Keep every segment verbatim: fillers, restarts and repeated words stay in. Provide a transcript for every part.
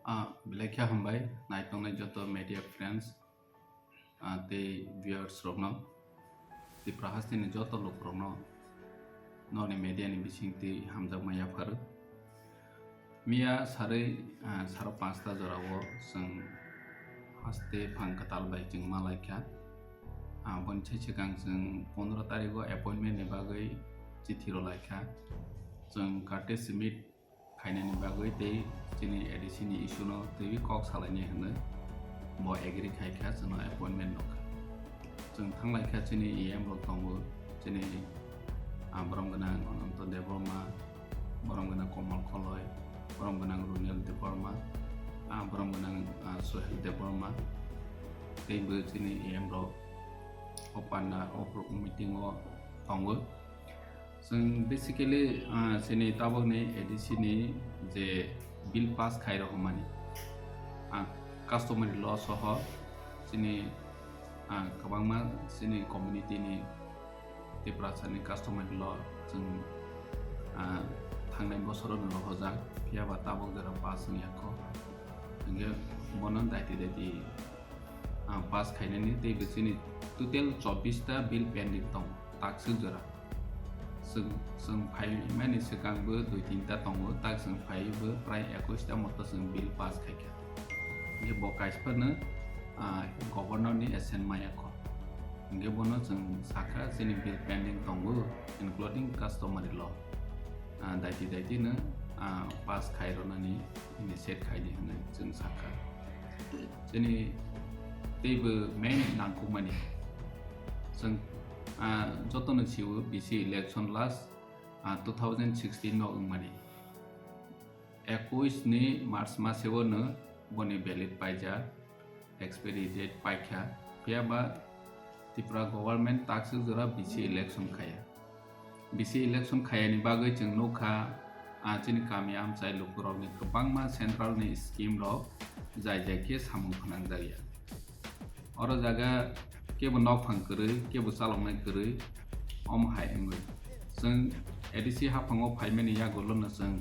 Ah, belai khe hambai naitongnai joto media friends, ah, tei viewers rokno, Tripura hasteni joto lukurokno noni media ni bisingtwi hamjakma yapharo. Miya sarwi, ah, saro panchta jorao chwng haste phang kwtal bai chwng ma laikha. Ah, boni sai swkang chwng pondro tarigo appointment ni bagwi chithi rw laikha. Chwng courtesy meet khainani bagwi tei chini A D C ni issue no twiwi kok salainai hwnwi bo agree khai kha, chwngno appointment rw kha. Chwng thang lai kha, chini E M rok tongo, chini, ah, borom gwnang Ananto Debbarma, borom gwnang Komal Kholoi, borom gwnang Runel Debbarma, ah, borom gwnang, ah, Sohel Debbarma, tei bo chini E M rok o panda o meeting o tongo. Chwng basically, ah, chini tabukni A D C ni je bill pass khai rwmani, ah, customary law soho chini, ah, kwbangma chini community ni Tiprasani customary law chwng, ah, thangnai bosoro no rohorjak, phiya ba tabuk jora pass wngya kho. Hwnkhe bono daiti daiti, ah, pass khainani tei bo chini total chobbish ta bill pending tongo, takswk jora. Chwng, chwng phaimani swkang bo dui tinta tongo, tak chwng phaiwi bo prai ekush ta moto chwng bill pass khaikha. Hwnkhe bo kaisa phano, ah, governor ni assent maya kho. Hwnkhe bono chwng sakha chini bill pending tongo, including customary law. Ah, daiti daiti no, ah, pass khai rwnani initiate khai di hwnwi chwng sakha. Chini teibo main nangkukmani. Chwng, ah, jotono sio B C election last, ah, two thousand sixteen no wngmani. Ekush ni March maseo no boni valid paijak, expiry date paikha. Phiya ba Tripura government takswk jora B C election khaya. B C election khayani bagwi chwng nukha, ah, chini kami amchai lukurokni kwbangma central ni scheme rok jai jai khe samung phnangjakya. Oro jaga kebo nokphang kwrwi, kebo chaloknai kwrwi, omo hai wngwi. Chwng A D C haphango phaimani yagulono chwng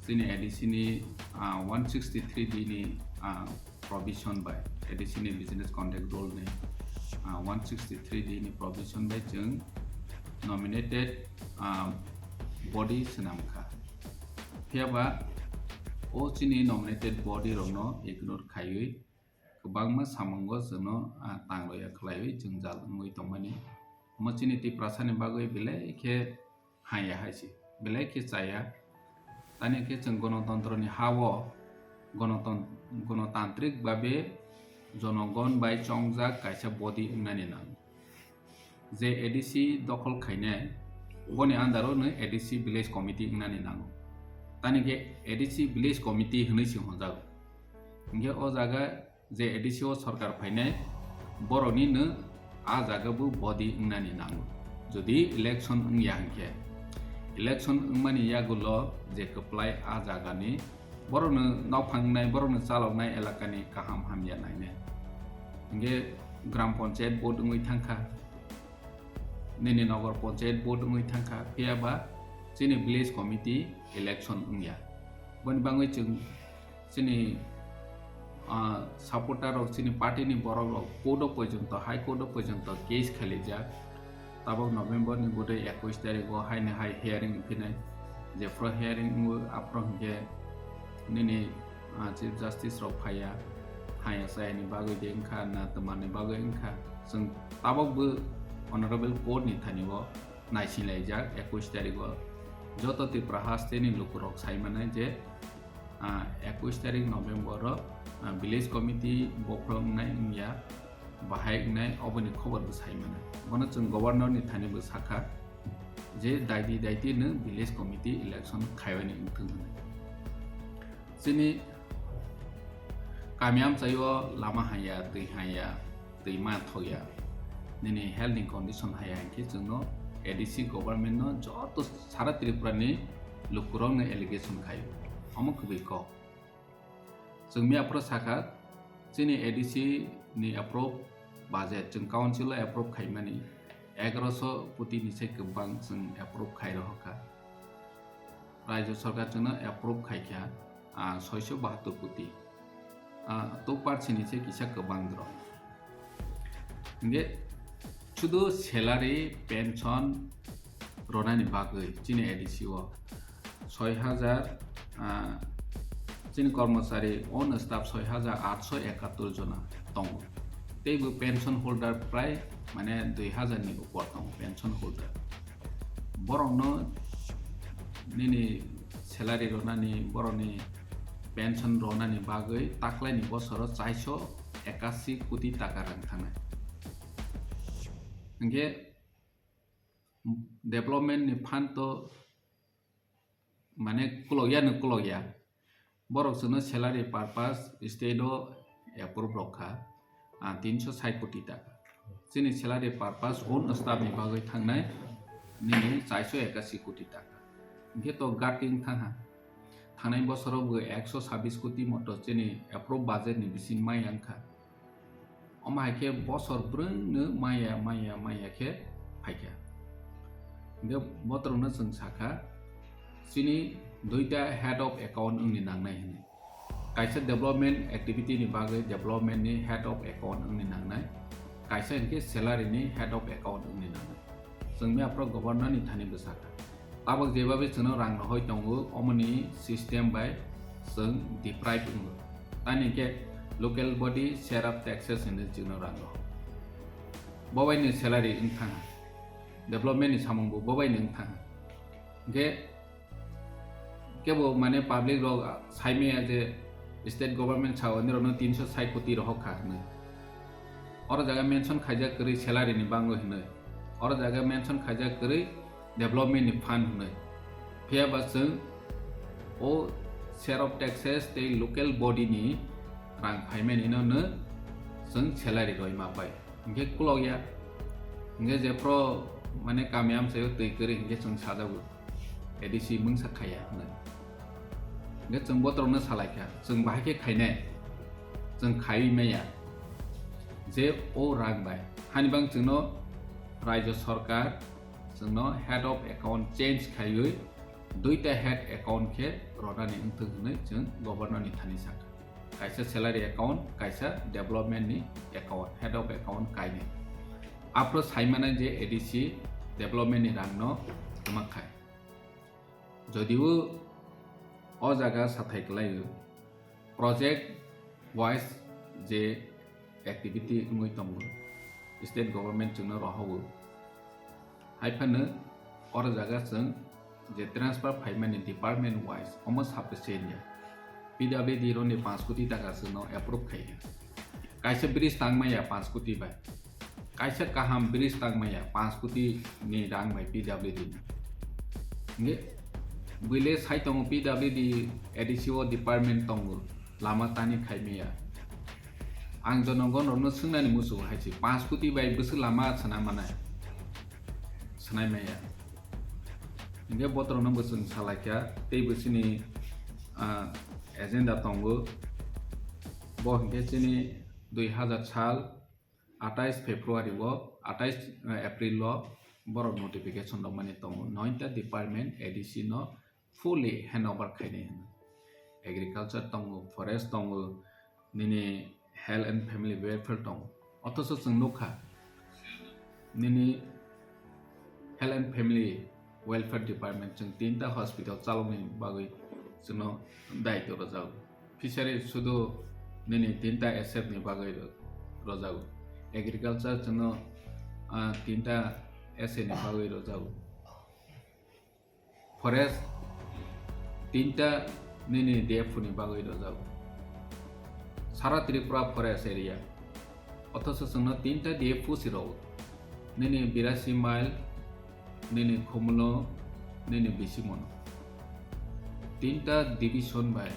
chini A D C ni, ah, one sixty three D ni, ah, provision bai, A D C ni Business Conduct Rule ni, ah, one sixty three D ni provision bai chwng nominated, ah, body swnam kha. Phiya ba o chini nominated body rokno ignore khaiwi kwbangma samungo chwngno, ah, tangloya khlaiwi jwngjal wngwi tongmani. Omo chini Tiprasani bagwi belai khe haya hai se, belai khe chaya. Tani khe chwng gonotontroni ha-o gonoton-, gonotantrik babe jonogon bai chongjak kaisa body wngnani nango. Je A D C dokhol khainai, boni under-o no A D C village committee wngnani nango. Tani khe A D C village committee hwnwi se hwnjago. Hinkhe o jaga je A D C o sorkar phainai, borokni no a jaga bo body wngnani nango. Jodi election wngya hinkhe, election wngmani yagulo je kwplai a jagani borokno nokphang wngnai, borokno chaloknai elakani kaham hamya nainai. Hinkhe gram panchayat vote wngwi thangkha, nini nogor panchayat vote wngwi thangkha, phiya ba chini village committee election wngya. Boni bagwi chwng chini, ah, supporter rok, chini party ni borok rok court o porjonto, High Court o porjonto case khailaijak. Tabok November ni bwdwi ekush tarik o haino hai hearing wngphinai. Jephru hearing wngo aphru hinkhe nini, ah, Chief Justice rok phaiya, haya chayani bagwi de wngkha na twmani bagwi wngkha. Chwng tabok bo Honorable Court ni thani o naisinlaijak ekush tarik o. Joto Tripura hasteni lukurok saimanai je, ah, ekush tarik November o, ah, village committee bophro wngnai wngya, bahai wngnai, oboni khobor bo saimanai. Bono chwng governor ni thani bo sakha je daiti daiti no village committee election khaiwani wngthung hwnwi. Chini kami amchai o lama haya, twi haya, twi ma thokya, nini health ni condition haya hinkhe chwngno A D C government no joto sara Tripura ni lukurok no allegation khaio. Omo kwbwi kok. Chwng miya aphuru sakha, chini A D C ni approve budget, chwng council o approve khaimani egaroso koti ni sai kwbang chwng approve khai rohorkha. Rajya sarkar chwngno approve khaikha, ah, soiso bahattor koti. ah, two percent ni se kisa kwbang drop. Hingke sudu salary, pension ronani bagwi chini A D C o soi hajar, ah, chini kormochari on staff soi hajar atso ekattor jona tongo. Teibo pension holder prai mane dui hajar ni upor tongo pension holder. Borokno nini salary ronani, borokni pension ronani bagwi taklaini bosoro chaiso ekasi koti taka rang thangnai. Hingke development ni fund to mane kulokya no kulokya. Borok chwngno salary purpose state o approve rok kha, ah, tinso sait koti taka. Chini salary purpose on staff ni bagwi thangnai nini chaiso ekasi koti taka. Hingke to gating thangha. Thangnai bosoro bo ekso sabis koti moto chini approve budget ni bising mai yang kha. Omo hai khe bosor brwngno maya, maya, maya khe phaikha. Hingke botorokno chwng sakha, chini duita head of account wngni nangnai hwnwi. Kaisa development activity ni bagwi development ni head of account wngni nangnai, kaisa hingke salary ni head of account wngni nangnai. Chwng mia phoro governor ni thani bwsakha. Tabok jebabe chwngno rang rohoi tongo, omoni system bai chwng deprive wngo. Tani hingke local body share of taxes hinwi chwngno rang rohor. Bobaini salary wngthangha. Development ni samung bo bobaini wngthangha. Hingke kebo mane public rok saimaya je state government sao nirokno tinso sait koti rohor kha hinwi. Oro jaga mention khaijak kwrwi salary ni bango hinwi. Oro jaga mention khaijak kwrwi development ni fund hinwi. Phiya ba chwng o share of taxes tei local body ni rang phaimani no no chwng salary roi ma pai. Hingke kulok ya. Hingke jephro mane kami amchaio twi kwrwi hingke chwng sajago. A D C mungsa khaiya hinwi. Hingke chwng botorokno salaikha, chwng bahai khe khainai. Chwng khaiwi maya. Je o rang bai. Hani bang chwngno Rajya Sarkar chwngno head of account change khaiwi duita head account khe ronani wngthok hinwi chwng governor ni thani sakha. Kaisa salary account, kaisa development ni account, head of account kainwi. Aphro saimanai je A D C development ni rang no kwmak khai. Jodio o jaga sathai kwlaio, project wise je activity wngwi tongo, state government chwngno rohowo. Hai phano oro jaga chwng je transfer phaimani department wise omo sufficient ya. P W D roni panch koti taka chwngno approve khaikha. Kaisa bridge tangmaya panch koti bai. Kaisa kaham bridge tangmaya panch koti ni rang bai P W D ni. Nge buile sai tongo P W D A D C o department tongo lama tani khaimaya. Ang jonogon rokno swngnani muchungo hai se panch koti bai bwswk lama swnam manai? Swnai maya. Hingke botorokno bo chwng salaikha tei bo chini, ah, agenda tongo. Bo hingke chini dui hazar sal atais February o, atais, eh, April o borok notification rwmani tongo. Noita department A D C no fully handover khainai hwnwi. Agriculture tongo, forest tongo, nini health and family welfare tongo. Othocho chwng nukha, nini health and family welfare department chwng tinta hospital chaloknani bagwi chwngno daitw rwjago. Fishery sudu nini tinta S F ni bagwi rw-, rwjago. Agriculture chwngno, ah, tinta S A ni bagwi rwjago. Forest tinta nini D F O ni bagwi rwjago. Sara Tripura forest area. Othocho chwngno tinta D F O se rwo. Nini birasi mile, nini Khumulwng, nini Bisimono. Tinta division bai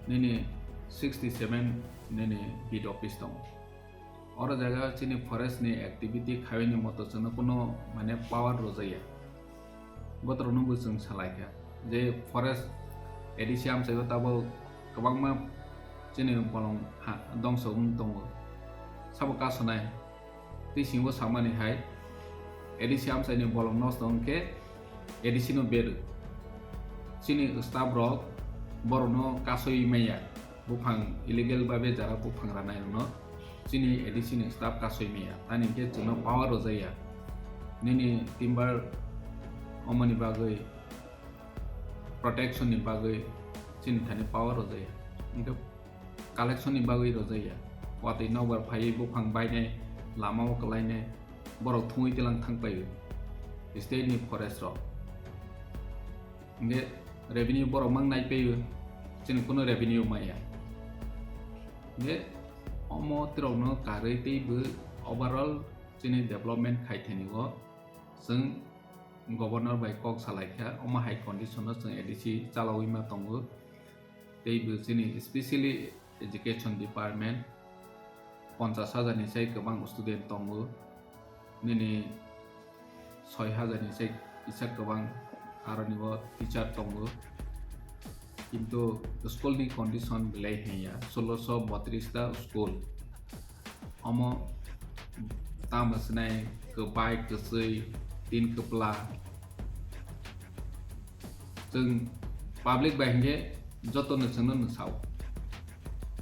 nini sixty seven nini beat office tongo. Oro jaga chini forest ni activity khaini moto chwngno kuno mane power rwjakya. Botorokno bo chwng salaikha je forest A D C amchaio tabuk kwbangma chini bolong ha dongso wng tongo. Sabo kasonai tei singo samani hai A D C amchaini bolong nosto wngkhe A D C no beru. Chini staff rok borokno kasoi maya. buphang illegal babe jara buphang ranai rokno chini A D C ni staff kasoi maya, tani hwnkhe chwngno power rwjaya. Nini timber omoni bagwi, protection ni bagwi chini thani power rwjaya. Hwnkhe collection ni bagwi rwjaya. Watwi nokbar phaiwi buphang bainai, lama o kwlainai, borok thungwi tilang thang paio state ni forest rok. Hwnkhe revenue borok mang nai paio, chini kuno revenue maya. Hwnkhe omo tirokno karwi teibo overall chini development khai thani o chwng governor bai kok salai kha, omo hai condition o chwng A D C chalaui ma tongo. Teibo chini specially education department ponchas hajar ni sai kwbang student tongo, nini soi hajar ni sai kisa kwbang aroni o teacher tongo, kintu school ni condition belai hinya, soloso botris ta school. Omo tamo swnai kwbai, kwchwi, tin kwpla. Chwng public bai hinkhe jotono chwngno nwsao.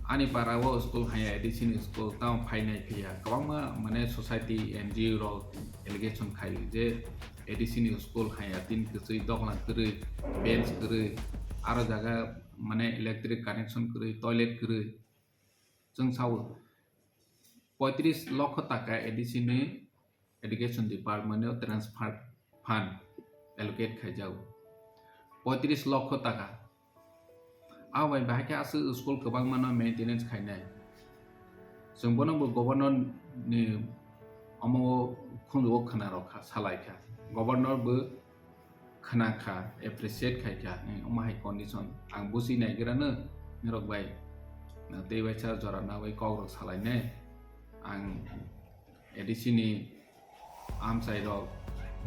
Ani para o school haiya, A D C ni school tamo phainai phiya. Kwbangma mane society, N G O rok allegation khai je A D C ni school haiya, tin kwchwi, doglam kwrwi, bench kwrwi, aro jaga mane electric connection kwrwi, toilet kwrwi. Chwng sao, poitris lokho taka A D C ni education department o transfer fund allocate khaijago. Poitris lokho taka. Abo bai bahai khe aswk school kwbangma no maintenance khainai. Chwng bono bo governor ni omo khunju o khwna rok kha, salai kha. Governor bo khwna kha, appreciate khai kha, eh, omo hai condition. Ang busi naigra no, norok bai, na tei bai sa jora na bai kok rok salai nai. Ang A D C ni amchai rok,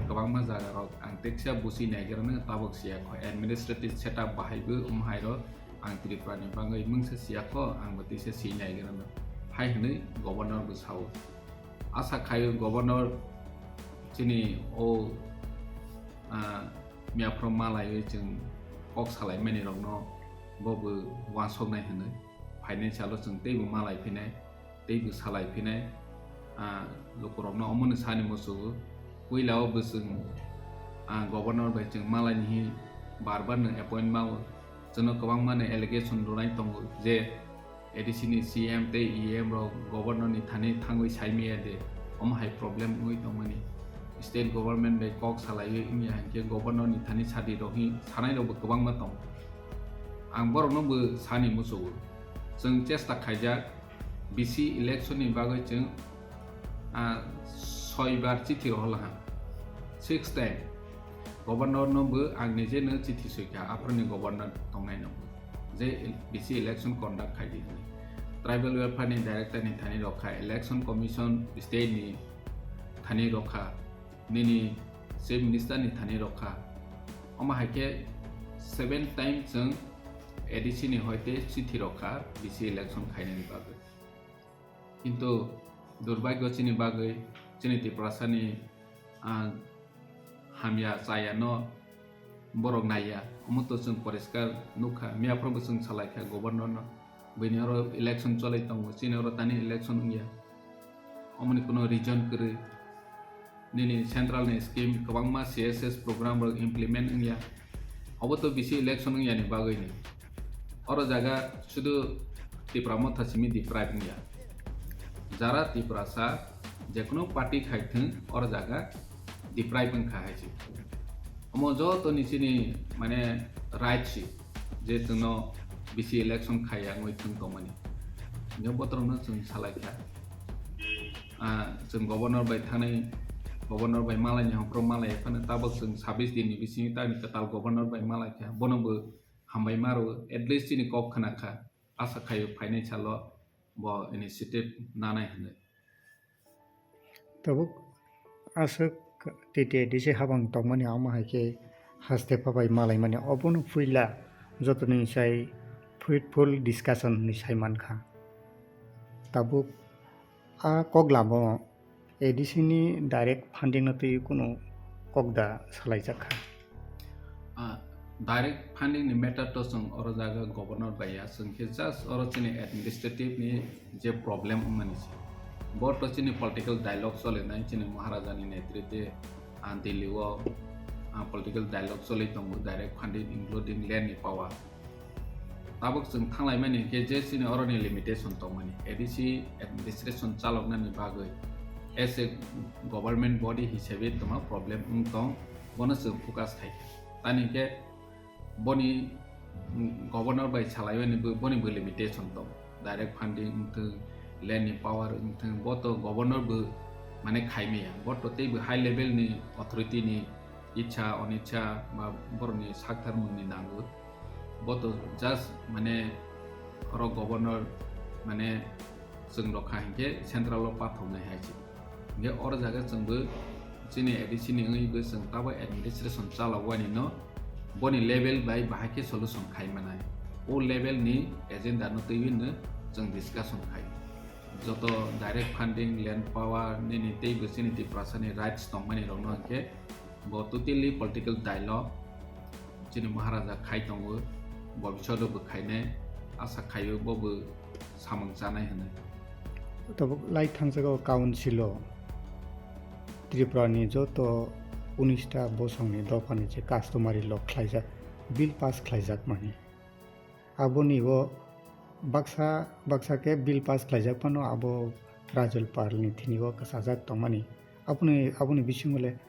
kwbangma jaga rok ang teksa busi naigra no tabok siya kho. Administrative setup bahai bo omo hai rok ang Tripura ni bagwi mungsa siya kho, ang bo tisa si naigra no. Hai hwnwi governor bo sao. Asa khaio governor chini o, ah, miyaphro malaiwi chwng kok salaimani rokno bo bo uansuknai hwnwi. Financial o chwng teibo malai phinai, teibo salai phinai, ah, lukurokno omono sani muchungo. Puila o bo chwng, ah, governor bai chwng malaini hi bar bar no appoint mao. Chwngno kwbangma no allegation rwnai tongo je A D C ni C M tei E M rok governor ni thani thangwi saimaya de, omo hai problem wngwi tongmani. State government bai kok salaiwi wngya hinkhe governor ni thani sadi rok hi sanai rok bo kwbangma tong. Ang borok no bo sani muchungo. Chwng chesta khaijak B C election ni bagwi chwng, ah, soi bar chithi rohorlaha. Six time. Governor no bo ang nije no chithi soi kha, aphuru ni governor tongnai no bo. Je B C election conduct khai di hwnwi. Tribal welfare ni director ni thani rok kha, election commission state ni thani rok kha, nini chief minister ni thani rok kha. Omo hai khe seven time chwng A D C ni hoite chithi rok kha B C election khainani bagwi. Kintu durbagyo chini bagwi, chini Tiprasani, ah, hamya chaya no borok naiya. Omo to chwng poriskar nukha. Miyaphuru bo chwng salai kha governor no. Bini oro election cholai tongo. Chini oro tani election wngya. Omoni kuno reason kwrwi. Nini central ni scheme kwbangma C S S program rok implement wngya. Obo to B C election wngya ni bagwi ni. Oro jaga sudu Tipra Motha simi deprive wngya. Jara Tiprasa jekunu party khai thung, oro jaga deprive wngkha hai se. Omo joto ni chini mane right si je chwngno B C election khai ya wngwi thung tongmani. Nyo botorokno chwng salai kha. Ah, chwng governor bai thangnai, governor bai malai ni hokro malai phano tabok chwng sabis din ni bisingo tamni kwtal governor bai malai kha. Bono bo hambai ma rwo, at least chini kok khna kha. Asa khaio phainai salo bo initiative nanai hwnwi. Tabuk aswk T T A D C habang tongmani omo hai khe haste phabai malaimani obono puila jotoni sai fruitful discussion hinwi sai mankha. Tabuk a koklamo A D C ni direct funding no twi kunu kokda salaijak kha. Ah, Direct funding ni matter to chwng oro jaga governor bai ya, chwng khe just oro chini administrative ni je problem wngmani se. Bo to chini political dialogue cholinai, chini Maharaja ni netritwe, ah, Delhi o, ah, political dialogue choli tongo, direct funding including land ni power. Tabuk chwng thanglaimani hinkhe je chini oroni limitation tongmani, A D C administration chaloknani bagwi as a government body hisabe tongma problem wng tong, bono chwng focus khai kha. Tani hinkhe boni, mm, governor bai salaimani bo, boni bo limitation tong. Direct funding wngthung, land ni power wngthung, bo to governor bo mane khaimaya. Bo to teibo high level ni authority ni ichha, onichha ba borokni saktharmung ni nango. Bo to just mane oro governor mane chwng rokha hinkhe central o pathoknai hai se. Hinkhe oro jaga chwngbo chini A D C ni wngwi bo chwng tabo administration chalawani no boni level bai bahai khe solution khai manai. O level ni agenda no twiwi no chwng discussion khai. Joto direct funding, land power nini teibo chini Tiprasa ni rights tongmani rokno hinkhe bo totally political dialogue chini Maharaja khai tongo, bobishoto bo khainai asa khaio, bo bo samung chanai hwnwi. Tabuk lai thangjak o council o Tripura ni joto unis ta bosong ni dopha ni je customary law khlaijak, bill pass khlaijak mani. Aboni o baksa, baksa khe bill pass khlaijak phano abo Rajul Pal ni thini o kwchajak tongmani. Aboni, aboni bisingo le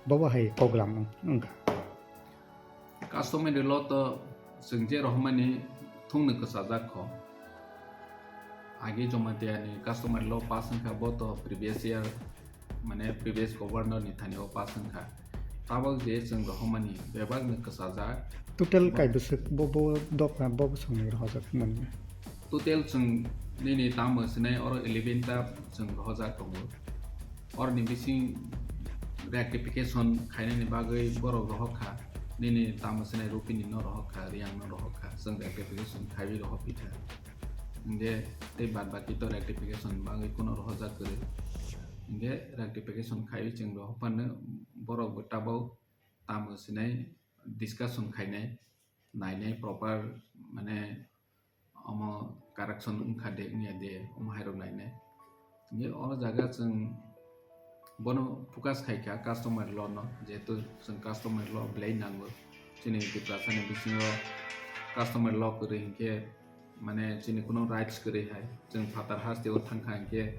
bobo hai program wng-, wngkha. Customary law to chwng je rohormani thungno kwchajak kho. Agi Jamatia ni customary law pass wngkha, bo to previous year, mane previous governor ni thani o pass wngkha. Tabok je chwng rohormani bebak ni kwchajak. Total bo- kai bwswk bo, bo dopha bo bosong ni rohorjak mani. Total chwng nini tamo sinai oro eleven ta chwng rohorjak tongo. Oroni bising rectification khainani bagwi borok rohorkha, nini tamo sinai Rupini no rohorkha, Riyang no rohorkha, chwng rectification khaiwi rohorpikha. Hinkhe tei bad baki to rectification bagwi kuno rohorjak kwrwi. Hinkhe rectification khaiwi chwng rohorphano borok bo tabok tamo sinai discussion khainai, nainai proper mane omo correction wngkha de wngya de, omo hairok nainai. Hinkhe o jaga chwng bono focus khaikha customary law no, jehetu chwng customary law belai nango. Chini Tiprasa ni bisingo customary law kwrwi hinkhe mane chini kuno rights kwrwi hai. Chwng phatar hasteo thangkha hinkhe,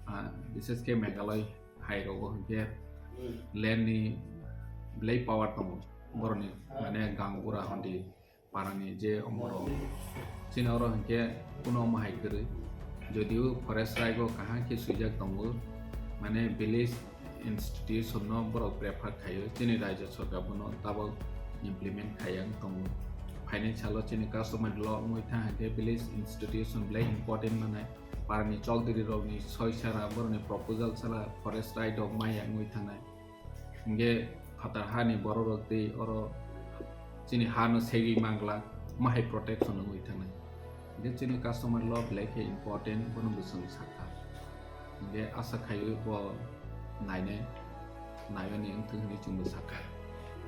ah, bises khe Meghalaya hai rogo hinkhe land ni belai power tongo borokni, mane gang bura hondi parani je omoro. Chini oro hinkhe kuno omo hai kwrwi. Jodio forest right o kaham khe swijak tongo, mane village institution no borok prefer khaio, chini rajya sarkar bono tabok implement khaiya wng tongo. Phainai salo chini customary law wngwi thang hinkhe village institution belai important manai, parani chowdhury rokni soi sara borokni proposal sara forest right rok maya wngwi thangnai. Hinkhe phatar hani borok rok tei oro chini ha no segwi mangla, omo hai protection wngwi thangnai. Hinkhe chini customary law belai khe important, bono bo chwng sakha. Hinkhe asa khaiwi bo nainai, nainani wngthung hinwi chwngbo sakha.